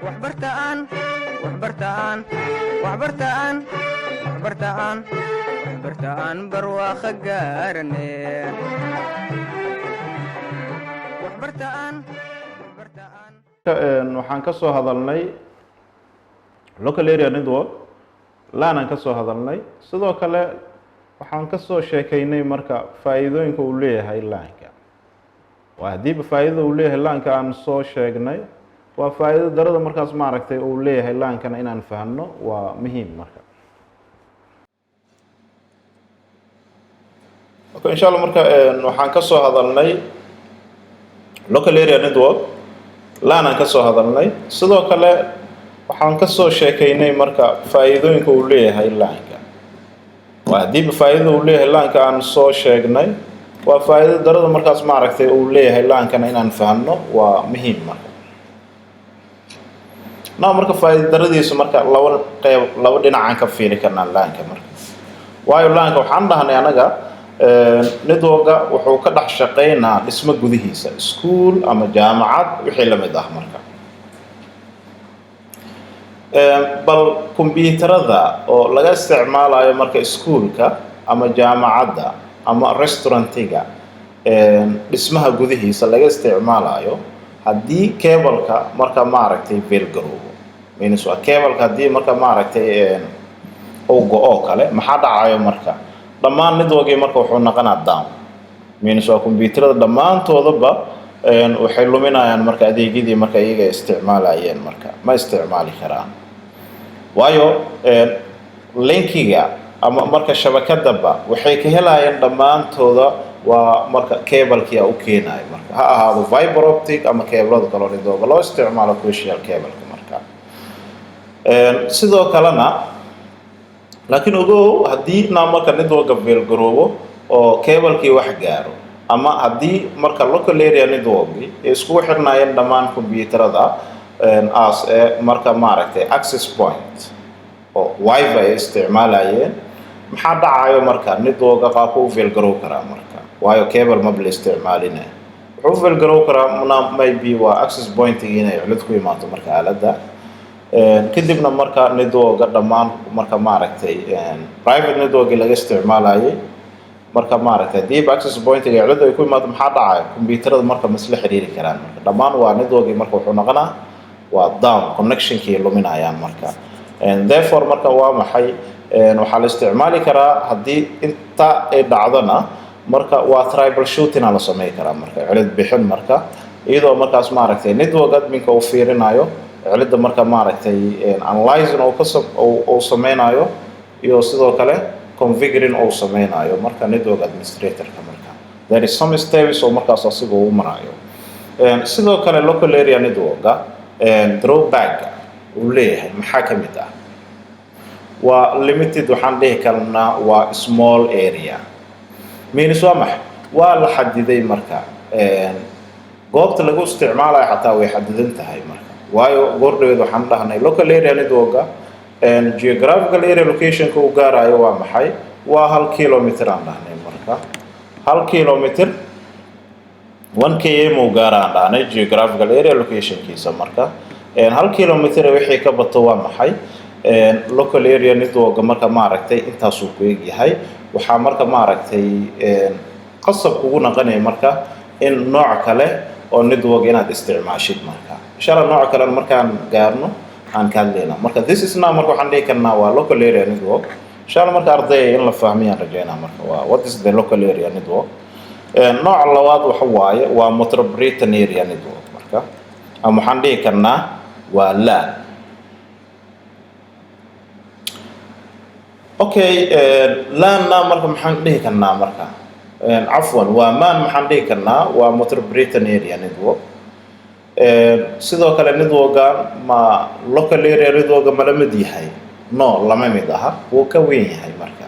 Waxbartaan, waxbartaan, waxbartaan, waxbartaan, waxbartaan, barwaaqo gaarane. Waxbartaan, waxbartaan. Waxaan ka soo hadalnay local area network, LAN aan ka soo hadalnay. Sidoo kale waxaan ka soo sheekeynay marka faa'iidooyinka uu leeyahay LAN-ka. Waa haddiiba faa'iidada uu leeyahay LAN-ka aan soo sheegnay, waa faa'iido darada markaas maaragtay uu leeyahay LAN-kana inaan fahanno waa muhiim marka. Okay, insha Allah marka waxaan ka soo hadalnay local area network, LAN aan ka soo hadalnay. Sidoo kale waxaan ka soo sheekeynay marka faa'iidooyinka uu leeyahay LAN-ka. Waa haddiiba faa'iidada uu leeyahay LAN-ka aan soo sheegnay, waa faa'iido darada markaas maaragtay uu leeyahay LAN-kana inaan fahanno waa muhiim marka. Now marka faa'iido daradiisu marka laba qeyb, laba dhinacaan ka fiiri karnaa LAN-ka marka. Waayo, LAN-ka waxaan dhahnay anaga networka wuxuu ka dhex shaqeynaa dhismo gudihiisa, school ama jaamacad, wixii la mid ah marka. Bal kombyuutarada oo laga isticmaalayo marka iskuulka ama jaamacadda ama restaurantiga dhismaha gudihiisa laga isticmaalayo, haddii cableka marka maaragtay fail garoobo, means waa cableka haddii marka maaragtay uu go-oo kale, maxaa dhacayo marka? Dhammaan networkii marka wuxuu noqonaa down, means waa kombyuutarada dhammaantoodaba waxay luminayaan marka adeegyadii marka iyaga isticmaalayeen, marka ma isticmaali karaan. Waayo, linkiga ama marka shabakadaba waxay ka helayaan dhammaantooda waa marka cablekii u keenayo marka, ha ahaado fiber optic ama cablada kaloo networka loo isticmaalo, coaxial cableka marka. Sidoo kalena laakiin ogow, haddii na marka networka fail garoobo oo cablekii wax gaaro, ama haddii marka local area networki ay iskugu xirnaayeen dhammaan combyuutarada as ee marka maaragtay access point oo WiFi ay isticmaalayeen, maxaa dhacayo marka? Networka qaabka u fail garow karaa marka, waayo cable maba la isticmaaline, wuxuu u fail garow karaa na maybe waa access pointigii inay cilad ku imaato marka aaladda. Kadibna marka networka dhammaan marka maaragtay private networkii laga isticmaalayay marka maaragtay hadiiba access pointiga ciladu ay ku imaado, maxaa dhacaya? Combyuutarada marka ma isla xiriiri karaan marka. Dhammaan waa networkii marka wuxuu noqonaa waa down, connectionkii luminayaan marka. Therefore marka waa maxay? Waxaa la isticmaali karaa haddii inta ay dhacdona marka waa troubleshooting aa la samey karaa marka, cilad bixin marka, iyadoo markaas maaragtay network adminka uu fiirinayo cilada marka maaragtay, analyzing uu ka uu sameynayo, iyo sidoo kale configuring uu sameynayo marka network administratorka. Marka there is some steps oo markaas asiga uu marayo. Sidoo kale local area networka drawback uu leeyahay maxaa ka mid ah? Waa limited, waxaan dhihi karnaa waa small area. Means waa maxay? Waa la xadiday marka, goobta lagu isticmaalayo xataa way xadidan tahay marka. Waayo, goor dhaweed waxaan dhahnay local area networka geographical area locationka uu gaarayo waa maxay? Waa 1 kilometer aan dhahnay marka, 1 kilometer, 1 km uu gaara aan dhahnay geographical area locationkiisa marka. 1 kilometer wixii ka bato waa maxay? Local area networka marka maaragtay intaasuu ku eg yahay. Waxaa marka maaragtay qasab kugu naqanaya marka in nooc kale oo network inaad isticmaashid marka. Insha Allah nooc kalena markaan gaarno aan ka hadlayna marka. This is now marka waxaan dhihi karnaa waa local area network. Insha Allah marka ardayga in la fahmiyaan rajaynaa marka waa what is the local area network. Nooca labaad waxa waaye waa metropolitan area network marka, ama waxaan dhihi karnaa waa LAN. Okay, LAN-na marka maxaan dhihi karnaa marka? Cafwan, waa MAN. Maxaan dhihi karnaa? Waa metropolitan area network. Sidoo kale networka ma local area networka ma la mid yahay? No, lama mid aha, wuu ka weyn yahay marka.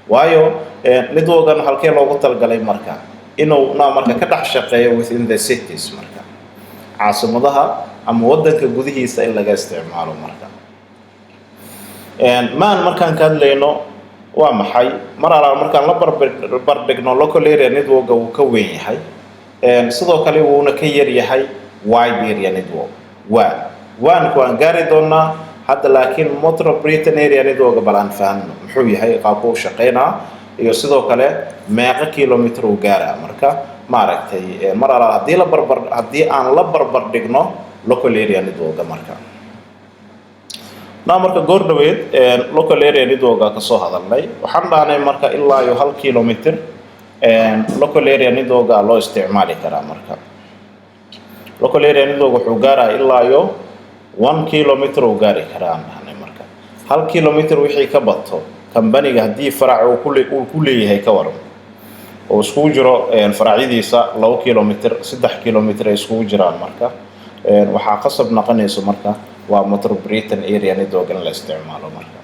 Waayo, networkan halkee loogu talagalay marka? Inuu na marka ka dhex shaqeeyo within the cities marka, caasimadaha ama waddanka gudihiisa in laga isticmaalo marka. MAN markaan ka hadlayno waa maxay? Mar alaa markaan la barbardhigno local area networka, wuu ka weyn yahay. Sidoo kale wuuna ka yar yahay wide area network, WAN. WAN-ku waan gaari doonaa hadda, laakiin metropolitan area network bal aan fahanno muxuu yahay, qaabku u shaqeynaa, iyo sidoo kale meeqa kilometer uu gaaraa. Marka maaragtay, mar alaal haddii aan la barbar dhigno local area network. Marka na marka goor dhaweed local area network ka soo hadalnay, waxaan dhahnay marka ilaa iyo 1 kilometer local area network loo isticmaali karaa. Marka local area network wuxuu gaaraa ilaa iyo 1 kilometer uu gaari karaa, aan dhahnay. Marka 1 kilometer wixii ka bato, kambaniga haddii farac uu ku leeyahay, ka waran oo iskugu jiro faracyadiisa 2 kilometer, 3 kilometer ay iskugu jiraan, marka waxaa qasab noqonayso marka waa metropolitan area network in la isticmaalo. Marka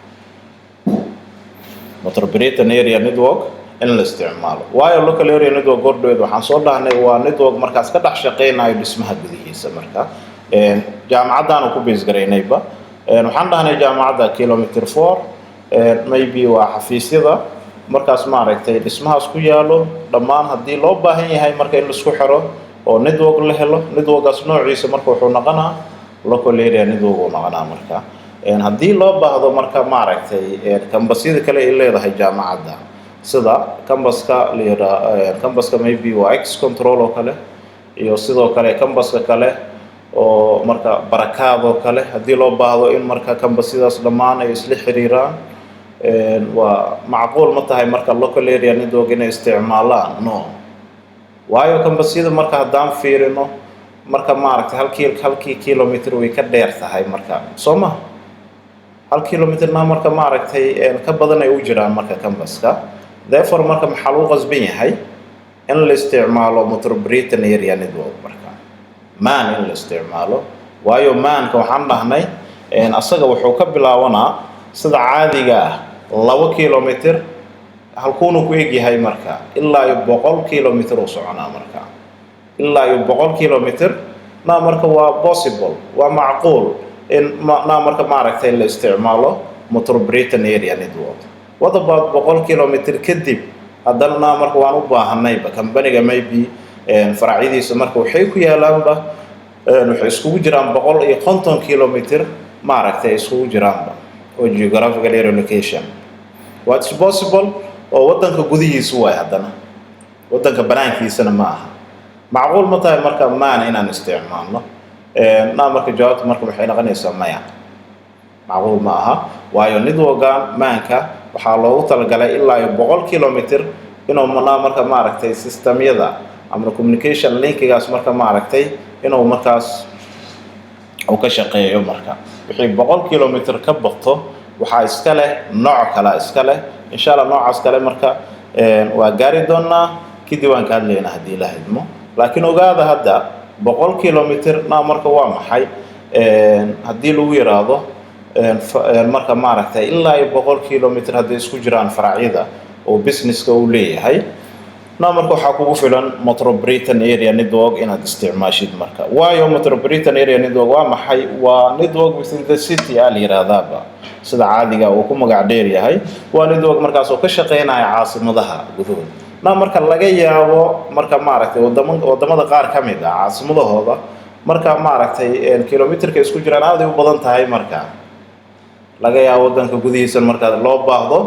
metropolitan area network in la isticmaalo, waayo local area network gordhoweed waxaan soo dhahnay waa network markaas ka dhex shaqeynayo dhismaha gudihiisa. Marka jaamacaddaanu ku base garaynayba, waxaan dhahnay jaamacadda kilometer 4 maybe waa xafiisyada markaas maaragtay dhismahaas ku yaalo dhammaan. Haddii loo baahan yahay marka in laisku xiro oo network la helo, networkaas noociisa marka wuxuu noqonaa local area network uu noqonaa. Marka haddii loo baahdo marka maaragtay campusyada kale ay leedahay jaamacadda, sida campuska la yiraa campuska maybe waa ex control oo kale, iyo sidoo kale campuska kale oo marka Barakaad oo kale, haddii loo baahdo in marka campusyadaas dhammaan ay isla xiriiraan, waa macquul ma tahay marka local area network inay isticmaalaan? No, waayo campusyada marka haddaan fiirino marka maaragtay halkii kilometer way ka dheer tahay marka, soo ma? 1 kilometerna marka maaragtay ka badan ay u jiraan marka campuska. Therefore marka maxaa lagu qasban yahay? In la isticmaalo metropolitan area network, marka MAN in la isticmaalo. Waayo MAN-ka waxaan dhahnay asaga wuxuu ka bilaabanaa sida caadiga ah 2 kilometer, halkuuna ku egyahay marka ilaa iyo 100 kilometer uu soconaa. Marka ilaa iyo 100 kilometer na marka waa possible, waa macquul in na marka maaragtay la isticmaalo metropolitan area network. What about 100 kilometer kadib haddana? Na marka waan u baahanayba companiga maybe faracyadiisa marka waxay ku yaalaanba, waxay iskugu jiraan 150 kilometer maaragtay iskugu jiraanba oo geographical area location. What's possible oo waddanka gudihiisa waay, haddana waddanka banaankiisana ma aha. Macquul ma tahay marka MAN inaan isticmaalno? Na marka jawaabta marka waxay noqonaysaa maya, macquul ma aha. Waayo networkan MAN-ka waxaa loogu talagalay ilaa iyo 100 kilometer inuu na marka maaragtay systemyada ama communication linkigaas marka maaragtay inuu markaas uu ka shaqeeyo. Marka wixii 100 kilometer ka bato waxaa iska leh nooc kale iska leh. Insha Allah noocaas kale marka waa gaari doonaa, kadib waan ka hadlaynaa haddii la hadmo. Laakiin ogaada hadda 100 kilometer na marka waa maxay? Haddii lagu yiraahdo marka maaragtay ilaa iyo 100 kilometer hadday isku jiraan faracyada oo businesska uu leeyahay, na marka waxaa kugu filan metropolitan area network inaad isticmaashid. Marka waayo metropolitan area network waa maxay? Waa network within the city aa la yiraahdaaba, sida caadiga uu ku magac dheer yahay. Waa network markaas oo ka shaqeynaya caasimadaha gudahooda. Na marka laga yaabo marka maaragtay wadamada qaar ka mid ah caasimadahooda marka maaragtay kilometerka isku jiraan aad ay u badan tahay. Marka laga yaabo waddanka gudihiisa marka loo baahdo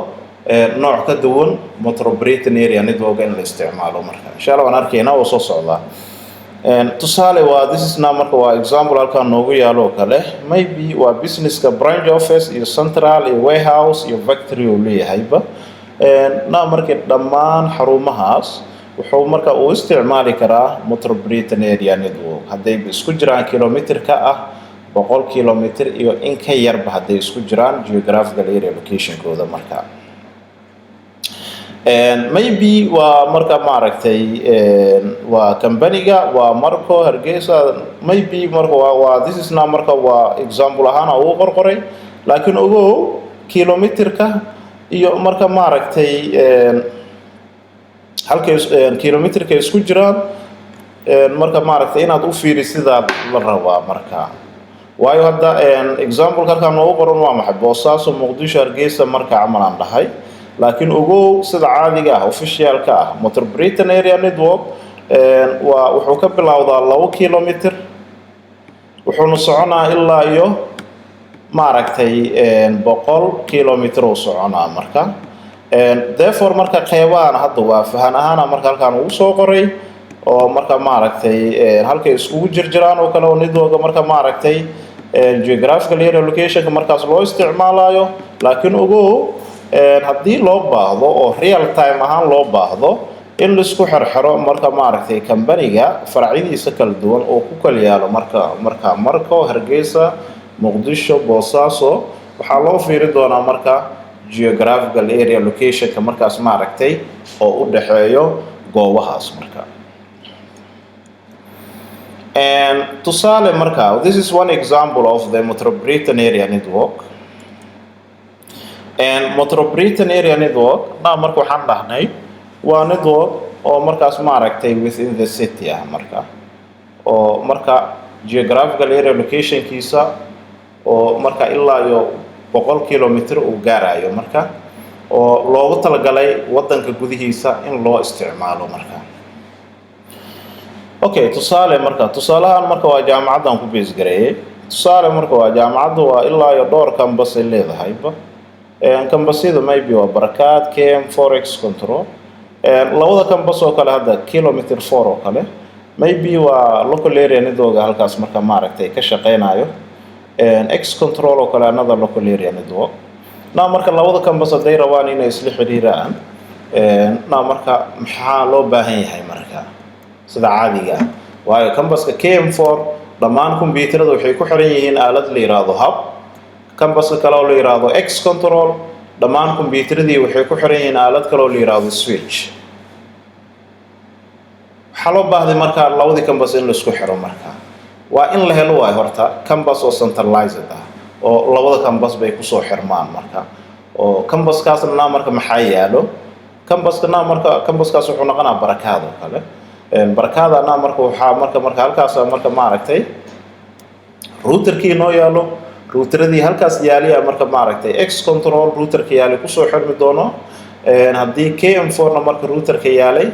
nooc ka duwan metropolitan area network in la isticmaalo. Marka insha Allah waan arkaynaa oo soo socdaa. Tusaale waa this is now marka waa example halkaan noogu yaalo oo kale. Maybe waa businesska branch office iyo central iyo warehouse iyo factory uu leeyahayba. Na markii dhammaan xarumahaas wuxuu marka uu isticmaali karaa metropolitan area network hadday isku jiraan kilometer-ka ah 100 kilometer iyo in ka yarba, hadday isku jiraan geographical area locationkooda. Marka maybe waa marka maaragtay waa companiga waa Marco Hargeysa. Maybe marka waa this is now marka waa example ahaan ugu qorqoray. Laakiin ogow kilometerka iyo marka maaragtay halkay kilometerka isku jiraan marka maaragtay inaad u fiiri sidaa la rabaa. Marka waayo hadda example halkaan noogu qoran waa maxay? Boosaaso, Muqdisho, Hargeysa marka camal aan dhahay. Laakiin ogow sida caadiga ah, officialka ah, metropolitan area network waa wuxuu ka bilowdaa 2 kilometer. Wuxuuna soconaa ilaa iyo, maaragtay, 100 kilometer uu soconaa. Marka therefore marka qeybahan hadda waa fahan ahaana marka halkaan ugu soo qoray oo marka, maaragtay, halkay iskugu jirjiraan oo kale oo networka marka, maaragtay, geographical area locationka markaas loo isticmaalayo. Laakiin ogow, haddii loo baahdo oo real time ahaan loo baahdo in laisku xirxiro marka, maaragtay, companyga faracyadiisa kala duwan oo ku kala yaalo marka Marko, Hargeysa, Muqdisho, Boosaaso, waxaa loo fiiri doonaa marka geographical area locationka markaas, maaragtay, oo u dhexeeyo goobahaas. Marka tusaale marka, this is one example of the metropolitan area network. And metropolitan area network na marka waxaan dhahnay waa network oo markaas, maaragtay, within the city ah marka, oo marka geographical area locationkiisa oo marka ilaa iyo 100 kilometer uu gaarayo marka, oo loogu talagalay waddanka gudihiisa in loo isticmaalo marka. Okay, tusaale marka, tusaalahan marka waa jaamacaddan ku base gareeyey. Tusaale marka waa jaamacaddu waa ilaa iyo dhowr campus ay leedahayba. Campusyada maybe waa Barakaad, KM Forex Control. Labada campus oo kale hadda Kilometer 4 oo kale maybe waa local area network halkaas marka, maaragtay, ka shaqeynayo. X Control oo kale, another local area network. Na marka labada campus hadday rabaan inay isla xiriiraan, na marka maxaa loo baahan yahay? Marka sida caadiga ah, waayo campuska KM4 dhammaan kombyuutarada waxay ku xiran yihiin aalad la yiraahdo hub. Campuska kale oo la yiraahdo X Control, dhammaan kombyuutaradii waxay ku xiran yihiin aalad kale oo la yiraahdo switch. Waxaa loo baahday marka labadii campus in laisku xiro. Marka waa in la helo waayo horta campus oo centralized ah oo labada campus bay kusoo xirmaan. Marka oo campuskaasna marka maxaa yaalo campuskana? Marka campuskaas wuxuu noqonaa Barakaad oo kale. Barakaadana marka waxaa marka halkaas marka, maaragtay, routerkii noo yaalo, routeradii halkaas yaaliya marka, maaragtay, X Control routerka yaalay kusoo xirmi doono. Haddii KM4 na marka routerka yaalay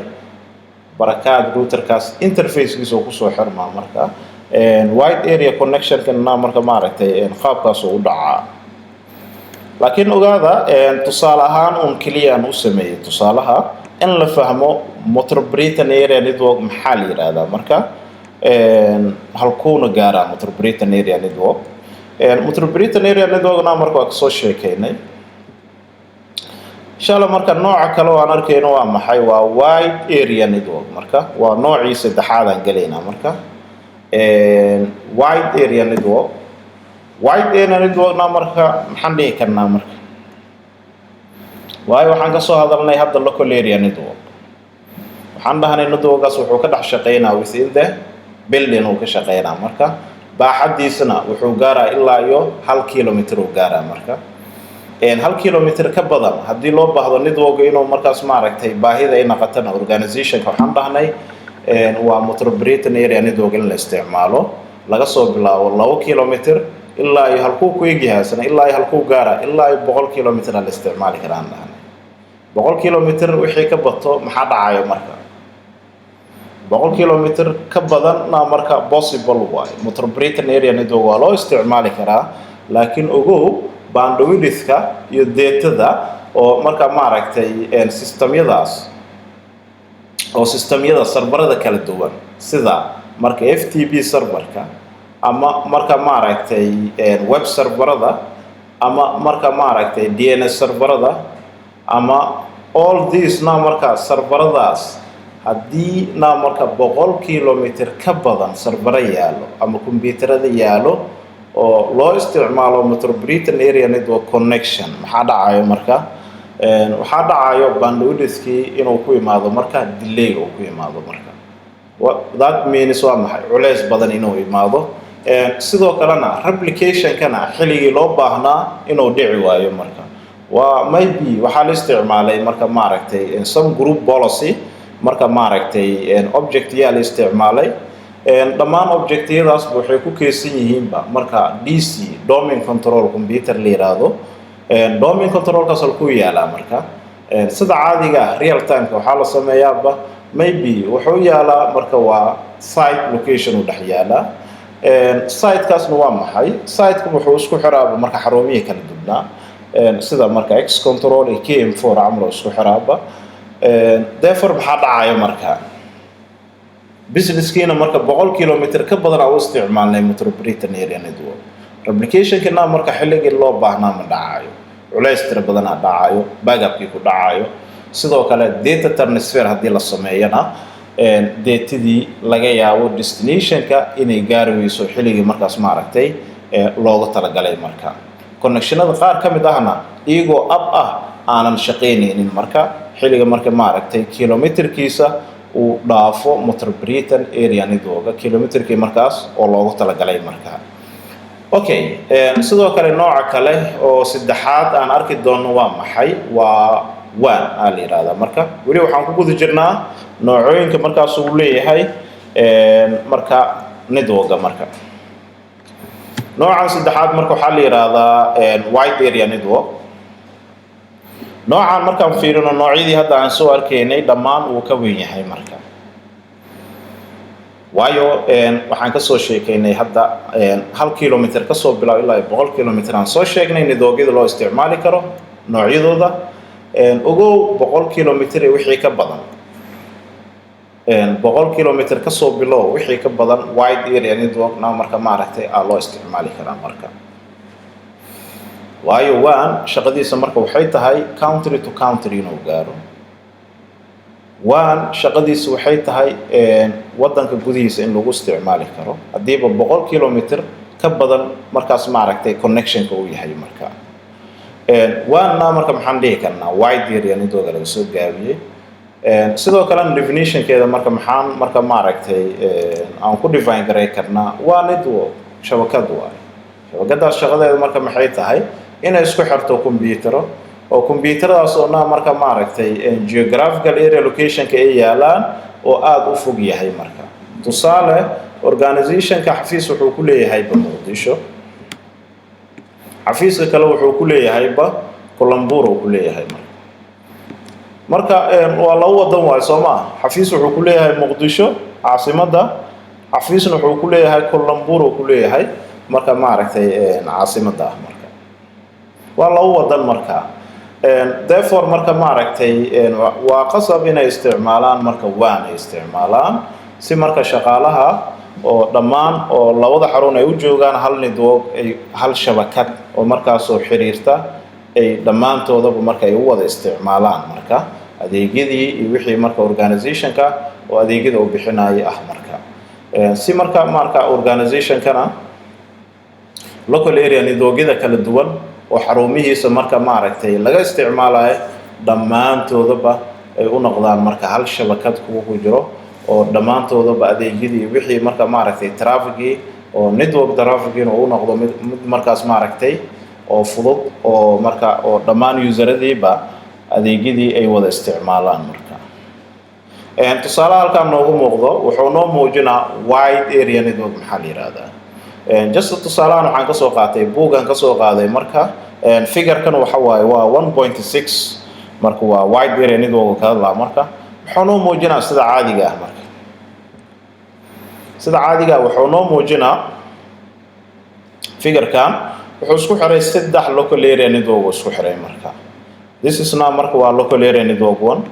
Barakaad, routerkaas interfacekiisa oo kusoo xirmaa. Marka wide area connectionkana marka, maaragtay, qaabkaas oo u dhacaa. Laakiin ogaada, tusaale ahaan un keliya aan u sameeyey tusaalaha in la fahmo metropolitan area network maxaa la yidhaahdaa, marka halkuuna gaaraa metropolitan area network. Metropolitan area networkna marka waa kasoo sheekeynay, insha Allah. Marka nooca kale oo aan arkayno waa maxay? Waa wide area network. Marka waa noocii saddexaad aan gelaynaa. Marka wide area network, wide area networkna marka maxaan dhihi karnaa? Marka waayo waxaan kasoo hadalnay hadda local area network. Waxaan dhahnay networkaas wuxuu ka dhex shaqeynaa within the building uu ka shaqeynaa. Marka baaxaddiisana wuxuu gaaraa ilaa iyo 1 kilometer uu gaaraa. Marka 1 kilometer ka badan haddii loo baahdo network inuu markaas, maaragtay, baahida ay naqatana organizationka, waxaan dhahnay waa metropolitan area network in la isticmaalo laga soo bilaabo 2 kilometer ilaa iyo halkuu ku egyahay asna, ilaa iyo halkuu gaara, ilaa iyo 100 kilometer la isticmaali karaan dhahnay. 100 kilometer wixii ka bato maxaa dhacayo? Marka 100 kilometer ka badanna marka possible waayo metropolitan area network waa loo isticmaali karaa. Laakiin ogow, bandwidthka iyo datada oo marka, maaragtay, systemyadaas oo systemyada serverada kala duwan sida marka FTP serverka ama marka, maaragtay, web serverada ama marka, maaragtay, DNS serverada ama all these na marka serveradaas, haddii na marka 100 kilometer ka badan servero yaalo ama kombyuutarada yaalo oo loo isticmaalo metropolitan area network connection, maxaa dhacayo? Marka waxaa dhacayo bandwidthkii inuu ku imaado marka delay uu ku imaado. Marka that means waa maxay? Culeys badan inuu imaado. Sidoo kalena replicationkana xilligii loo baahnaa inuu dhici waayo. Marka waa maybe waxaa la isticmaalay marka, maaragtay, some group policy marka, maaragtay, object yaa la isticmaalay. Dhammaan objectyadaasba waxay ku keesan yihiinba marka DC, domain control computer la yiraahdo. Domain controlkaas halkuu yaalaa? Marka sida caadiga ah real timeka waxaa la sameeyaaba maybe wuxuu yaalaa marka waa site location uu dhex yaalaa. Sitekaasna waa maxay? Siteku wuxuu isku xiraaba marka xarumihii kala duwnaa, sida marka X control iyo KM4 camal oo isku xiraaba. Therefore, maxaa dhacaya marka? Businesskiina marka 100 kilometer ka badan aa u isticmaalnay metropolitan area network, replicationkina marka xilligii loo baahnaa ma dhacayo, culays tira badanaa dhacayo, backupkii ku dhacayo. Sidoo kale data transfer haddii la sameeyana, datadii laga yaabo destinationka inay gaari weyso xilligii markaas maaragtay loogu talagalay. Marka connectionada qaar ka mid ahna iyagoo up ah aanan shaqaynaynin marka xilliga marka maaragtay kilometerkiisa uu dhaafo metropolitan area network kilometerkii markaas oo loogu talagalay marka. Okay, sidoo kale nooca kale oo saddexaad aan arki doono waa maxay? Waa WAN aa la yidhahdaa. Marka weli waxaan ku guda jirnaa noocooyinka markaas uu leeyahay marka networka. Marka noocan saddexaad marka waxaa la yidhaahdaa wide area network. Noocan markaan fiirino noocyadii hadda aan soo arkaynay dhammaan, wuu ka weyn yahay marka, waayo waxaan kasoo sheekeynay hadda 1 kilometer kasoo bilaabo ilaa 100 kilometer aan soo sheegnay networkyada loo isticmaali karo noocyadooda. Ogow, 100 kilometer iyo wixii ka badan, 100 kilometer kasoo bilow wixii ka badan, wide area networkna marka maaragtay aa loo isticmaali karaa marka. Waayo WAN shaqadiisa marka waxay tahay country to country inuu gaaro. WAN shaqadiisa waxay tahay waddanka gudihiisa in lagu isticmaali karo haddiiba 100 kilometer ka badan markaas maaragtay connectionka uu yahay. Marka WAN-na marka maxaan dhihi karnaa? Wide area network laga soo gaabiyey. Sidoo kalena definitionkeeda marka maxaan marka maaragtay aan ku define garay karnaa? Waa network, shabakad waayo. Shabakadaas shaqadeeda marka maxay tahay? Inay isku xirto compuutero, oo compuuteradaas oo na marka maaragtay geographical area locationka ay yaalaan oo aada u fog yahay. Marka tusaale, organizationka xafiis wuxuu ku leeyahayba Muqdisho, xafiiska kale wuxuu ku leeyahayba Kuala Lumpur uu ku leeyahay. Marka waa laba wadan waayo, soo maa? Xafiis wuxuu ku leeyahay Muqdisho caasimadda, xafiisna wuxuu ku leeyahay Kuala Lumpur uu ku leeyahay marka maaragtay caasimadda ah. Marka waa laba wadan. Marka therefore marka maaragtay waa qasab inay isticmaalaan marka WAN ay isticmaalaan, si marka shaqaalaha oo dhammaan oo labada xarun ay u joogaan hal network, ay hal shabakad oo markaasoo xiriirta ay dhammaantoodaba marka ay u wada isticmaalaan marka adeegyadii iyo wixii marka organizationka oo adeegyada uu bixinaya ah. Marka si marka organizationkana local area networkyada kala duwan oo xarumihiisa marka maaragtay laga isticmaalayo dhammaantoodaba ay u noqdaan marka hal shabakad kuwa ku jiro, oo dhammaantoodaba adeegyadii wixii marka maaragtay trafficii oo network trafficina uu noqdo mid markaas maaragtay oo fudud, oo marka oo dhammaan useradiiba adeegyadii ay wada isticmaalaan. Marka tusaalaha halkaan noogu muuqdo wuxuu noo muujinaa wide area network maxaa la yihahdaa. Just tusaalahan waxaan kasoo qaatay buuggan kasoo qaaday. Marka figurekan waxa waaye waa 1.6. Marka waa wide area network ka hadlaa. Marka wuxuu noo muujinaa sida caadiga ah, marka sida caadiga ah wuxuu noo muujinaa figurekan wuxuu isku xiray saddex local area network uu isku xiray. Marka this is now marka waa local area network one.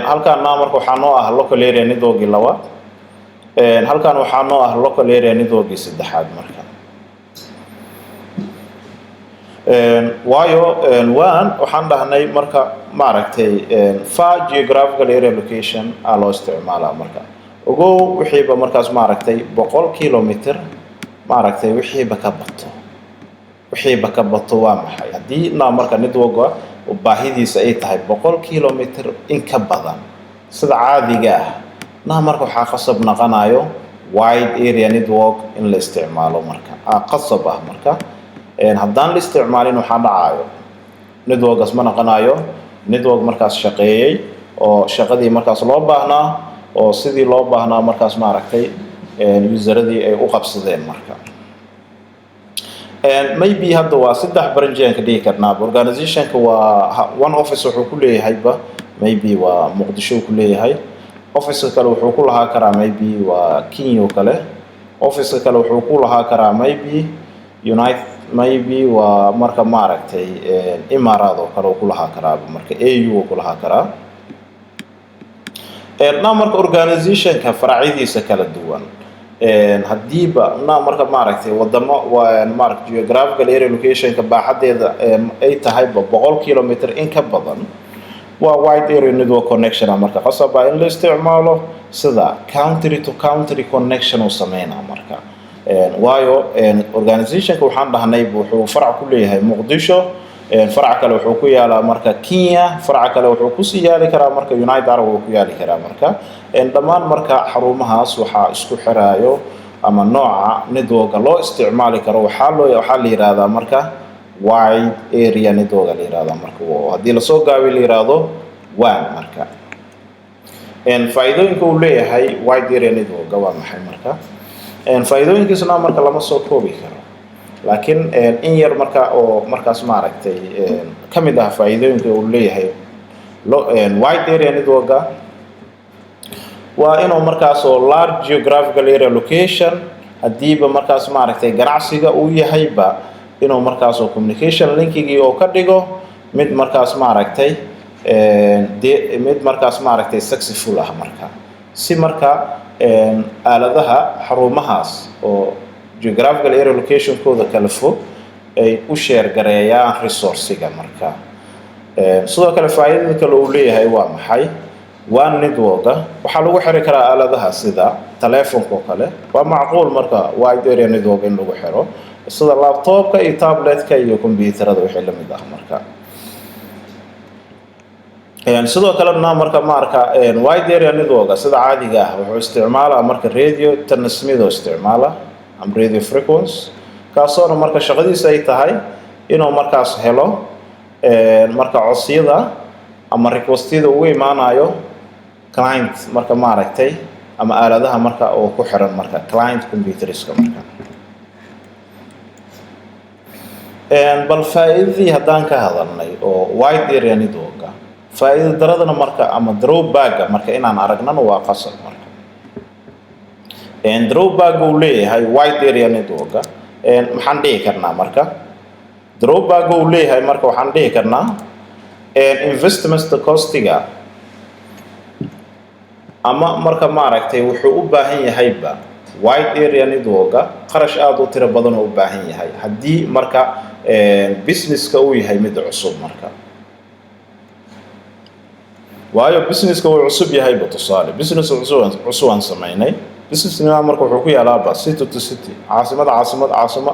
Halkaan now marka waxaa noo ah local area networkii labaad, halkaan waxaa noo ah local area networkii saddexaad. Marka waayo WAN waxaan dhahnay marka maaragtay far geographical area location aa loo isticmaalaa. Marka ogow, wixiiba markaas maaragtay 100 kilometer maaragtay wixiiba ka bato, wixiiba ka bato waa maxay? Haddii na marka networka baahidiisa ay tahay 100 kilometer in ka badan, sida caadiga ah na marka waxaa qasab naqanayo wide area network in la isticmaalo. Marka qasab ah, marka haddaan la isticmaalin waxaa dhacayo networkaas ma naqanayo network markaas shaqeeyey oo shaqadii markaas loo baahnaa oo sidii loo baahnaa markaas maaragtay useradii ay u qabsadeen. Marka maybe hadda waa saddex branch aan ka dhigi karnaa. Organizationka waa one office wuxuu ku leeyahayba maybe waa Muqdisho ku leeyahay, officeka kale wuxuu ku lahaa karaa maybe waa Kenya oo kale. Officeka kale wuxuu ku lahaa karaa maybe United, maybe waa marka maaragtay Imaaraad oo kale uu ku lahaa karaaba marka AU uu ku lahaa karaa. Na marka organizationka faracyadiisa kala duwan, haddiiba na marka maaragtay wadamo waa maaragta geographical area locationka baaxadeeda ay tahayba 100 kilometer in ka badan, waa wide area network connection. Marka qasaba in la isticmaalo sida country to country connection uu sameynaa marka, waayo organizationka waxaan dhahnay wuxuu farac ku leeyahay Muqdisho, farac kale wuxuu ku yaalaa marka Kenya, faraca kale wuxuu kusii yaali karaa marka United Arab uu ku yaali karaa. Marka dhammaan marka xarumahaas waxaa isku xiraayo ama nooca networka loo isticmaali karo waxaa la yihahdaa marka wide area network la yihahdaa marka, haddii lasoo gaabiyo la yihahdo WAN. Marka faa'iidooyinka uu leeyahay wide area networka waa maxay? Marka faa'iidooyinkiisuna marka lama soo koobi karo, laakiin in yar marka oo markaas maaragtay ka mid ah faa'iidooyinka uu leeyahay wide area networka waa inuu markaas oo large geographical area location, haddiiba markaas maaragtay ganacsiga uu yahayba, inuu markaas oo communication linkigii oo ka dhigo mid markaas maaragtay de mid markaas maaragtay successful ah, marka si marka aaladaha xarumahaas oo geographical area locationkooda kala fog ay u share gareeyaan resourciga. Marka sidoo kale faa'iidada kale uu leeyahay waa maxay? WAN networka waxaa lagu xiri karaa aaladaha sida telefonka oo kale. Waa macquul marka wide area network in lagu xiro sida laptopka iyo tabletka iyo computerada wixii la mid ah. Marka sidoo kalena marka maarka wide area networka sida caadiga ah wuxuu isticmaalaa marka radio transmit oo isticmaala ama radio frequency, kaasoona marka shaqadiisa ay tahay inuu markaas helo marka codsiyada ama requestyada ugu imaanayo client marka maaragtay ama aaladaha marka oo ku xiran marka client computerska. Marka bal faa'iidadii haddaan ka hadalnay oo wide area networka, faa'iido daradana marka ama drawbacka marka inaan aragnana waa qasab. Marka drawback uu leeyahay wide area networka maxaan dhihi karnaa? Marka drawback uu leeyahay marka waxaan dhihi karnaa investment costiga ama marka maaragtay wuxuu u baahan yahayba wide area networka qarash aada u tiro badan oo u baahan yahay haddii marka businesska uu yahay mid cusub. Marka waayo businesska uu cusub yahayba, tusaale business cusub cusub aan samaynay, businessnima marka wuxuu ku yaalaaba city to city, caasimad caasimad caasimo,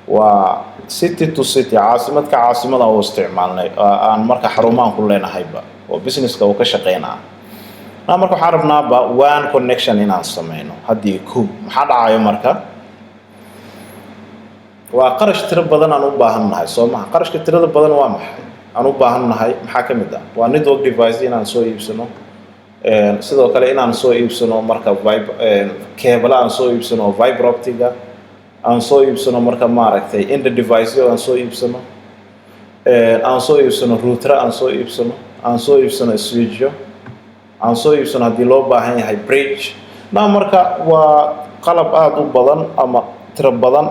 waa city to city, caasimad ka caasimada oo isticmaalnay aan marka xarumahan ku leenahayba oo businesska uu ka shaqeynaa. Marka waxaan rabnaaba WAN connection inaan sameyno haddii ko maxaa dhacayo? Marka waa qarash tiro badan aan u baahan nahay, soo maha? Qarashka tirada badan waa maxay aan u baahan nahay? Maxaa ka mid ah? Waa network device inaan soo iibsano, sidoo kale inaan soo iibsano marka cable aan soo iibsano oo fiber opticga aan soo iibsano, marka maaragtay end device aan soo iibsano, aan soo iibsano router, aan soo iibsano, aan soo iibsano switchyo, aan soo iibsano haddii loo baahan yahay bridge. Na marka waa qalab aada u badan ama tiro badan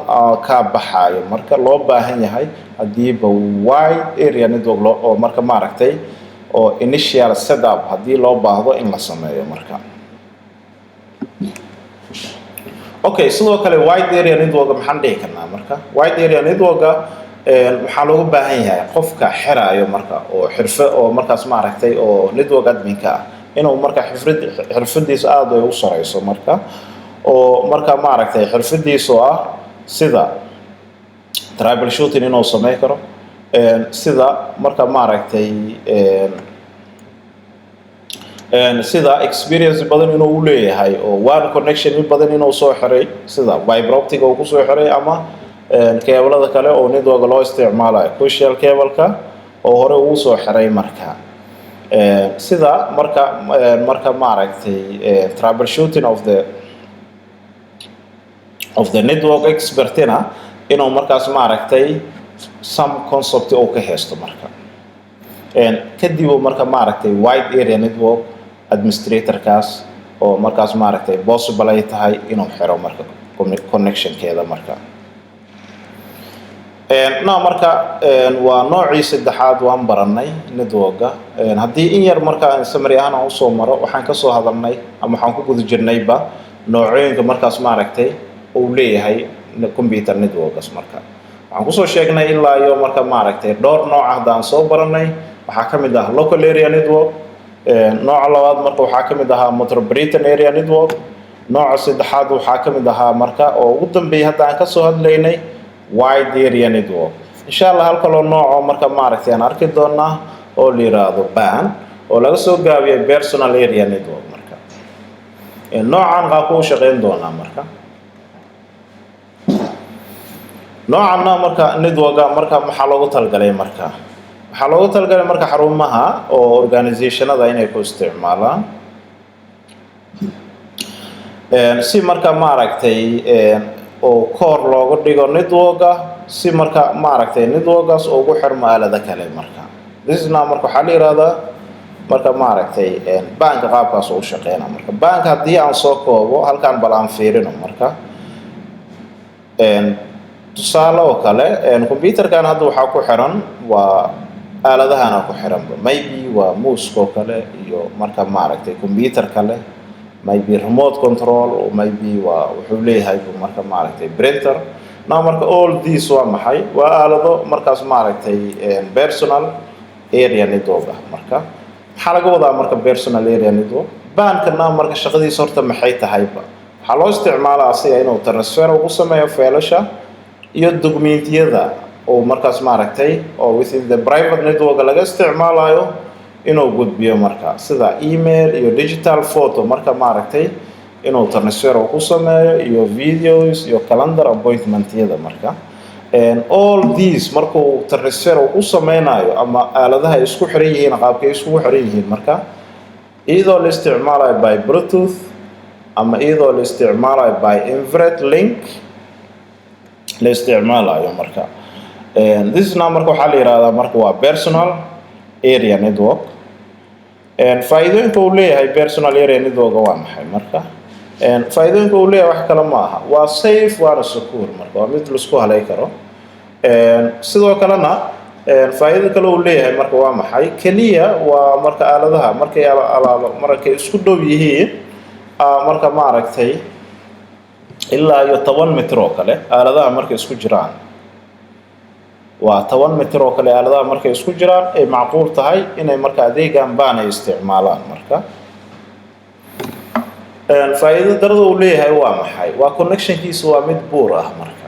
kaa baxaayo marka loo baahan yahay haddiiba wide area network loo oo marka maaragtay oo initial setup haddii loo baahdo in la sameeyo. Marka okay, sidoo kale wide area network maxaan dhihi karnaa? Marka wide area networka waxaa looga baahan yahay qofka xiraayo marka oo xirfo oo markaas maaragtay oo network adminka ah inuu marka xirfad xirfadiisa aada ay u sareyso, marka oo marka maaragtay xirfadiisa oo ah sida troubleshooting inuu sameyn karo, sida marka maaragtay sida experience badan inuu u leeyahay oo WAN connection in badan inuu soo xiray, sida fiber optic uu kusoo xiray ama keebalada kale oo network loo isticmaalayo, coaxial cable-ka oo hore ugu soo xiray. Marka sida marka maaragtay troubleshooting of the network expertina inuu markaas maaragtay some concept uu ka haysto. Marka kadib uu marka maaragtay wide area network administratorkaas oo markaas maaragtay possible ay tahay inuu xiro marka Connectionkeeda marka no marka waa noocii saddexaad waan baranay networka. Haddii in yar marka summary ahaan aan usoo maro, waxaan kasoo hadalnay ama waxaan ku guda jirnayba noocooyinka markaas maaragtay uu leeyahay computer networkas. Marka waxaan kusoo sheegnay ilaa iyo marka maaragtay dhowr nooc hadda aan soo baranay. Waxaa ka mid ah local area network. Nooca labaad marka waxaa ka mid ahaa metropolitan area network. Nooca saddexaad waxaa ka mid ahaa marka oo ugu dambeeyay hadda aan kasoo hadlaynay wide area network. Insha Allah hal kaloo noocoo marka maaragtay aan arki doonaa oo la yiraahdo PAN, oo laga soo gaabiyay personal area network. Marka noocan qaabku u shaqeyn doonaa marka noocanna marka networka marka maxaa loogu talagalay? Marka waxaa loogu talagalay marka xarumaha oo organizationada inay ku isticmaalaan si marka maaragtay oo koor looga dhigo networka, si marka maaragtay networkaas ugu xirmo aalado kale. Marka this is now marka waxaa la yihahdaa marka maaragtay PAN-ka qaabkaas u shaqeyna. Marka PAN-ka haddii aan soo koobo halkaan, bal aan fiirino marka tusaale oo kale computerkan hadda waxaa ku xiran waa aaladahana ku xiranba, maybe waa mouse-ka oo kale iyo marka maaragtay computer kale, maybe remote control, maybe waa wuxuu leeyahay marka maaragtay printer. Now marka all these waa maxay? Waa aalado markaas maaragtay personal area network ah. Marka maxaa laga wadaa marka personal area network PAN-kana? Marka shaqadiisa horta maxay tahayba? Waxaa loo isticmaalaa asiga inuu transfer ugu sameeyo files-ha iyo documentiyada oo markaas maaragtay oo within the private network laga isticmaalayo inuu gudbiyo, marka sida email iyo digital photo marka maaragtay inuu transfer ku sameeyo, iyo videos iyo calendar appointmentyada. Marka all these markuu transfer ku sameynayo ama aaladaha ay isku xiran yihiin, qaabkay iskugu xiran yihiin marka iyadoo la isticmaalayo by Bluetooth ama iyadoo la isticmaalayo by infrared link la isticmaalayo. Marka this now marka waxaa la yihahdaa marka waa personal area network. Faa'iidooyinka uu leeyahay personal area network waa maxay? Marka faa'iidooyinka uu leeyahay wax kale ma aha, waa safe waana secure. Marka waa mid laisku halay karo. Sidoo kalena faa'iidada kale uu leeyahay marka waa maxay? Keliya waa marka aaladaha markay alaalo markay isku dhow yihiin marka maaragtay ilaa iyo 10 mitir oo kale aaladaha markay isku jiraan, waa 10 mitir oo kale aaladaha markay isku jiraan ay macquul tahay inay marka adeegan PAN ay isticmaalaan. Marka faa'iido darada uu leeyahay waa maxay? Waa connectionkiisu waa mid poor ah. Marka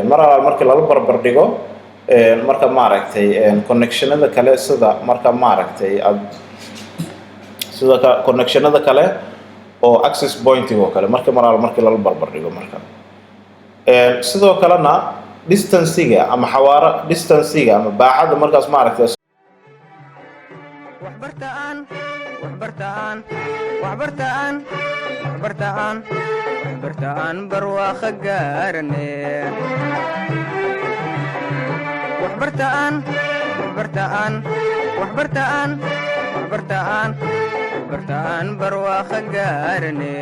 mar alaal markii lala barbar dhigo marka maaragtay connectionada kale, sida marka maaragtay ad sida connectionada kale oo access pointing oo kale, marka mar alaal markii lala barbar dhigo. Marka sidoo kalena distanciga ama xawaaro distanciga ama baaxadda markaas maaragtay. Waxbartaan, waxbartaan, waxbartaan, waxbartaan, waxbartaan, barwaaqo gaarane. Waxbartaan, waxbartaan, waxbartaan, waxbartaan, waxbartaan, barwaaqo gaarane.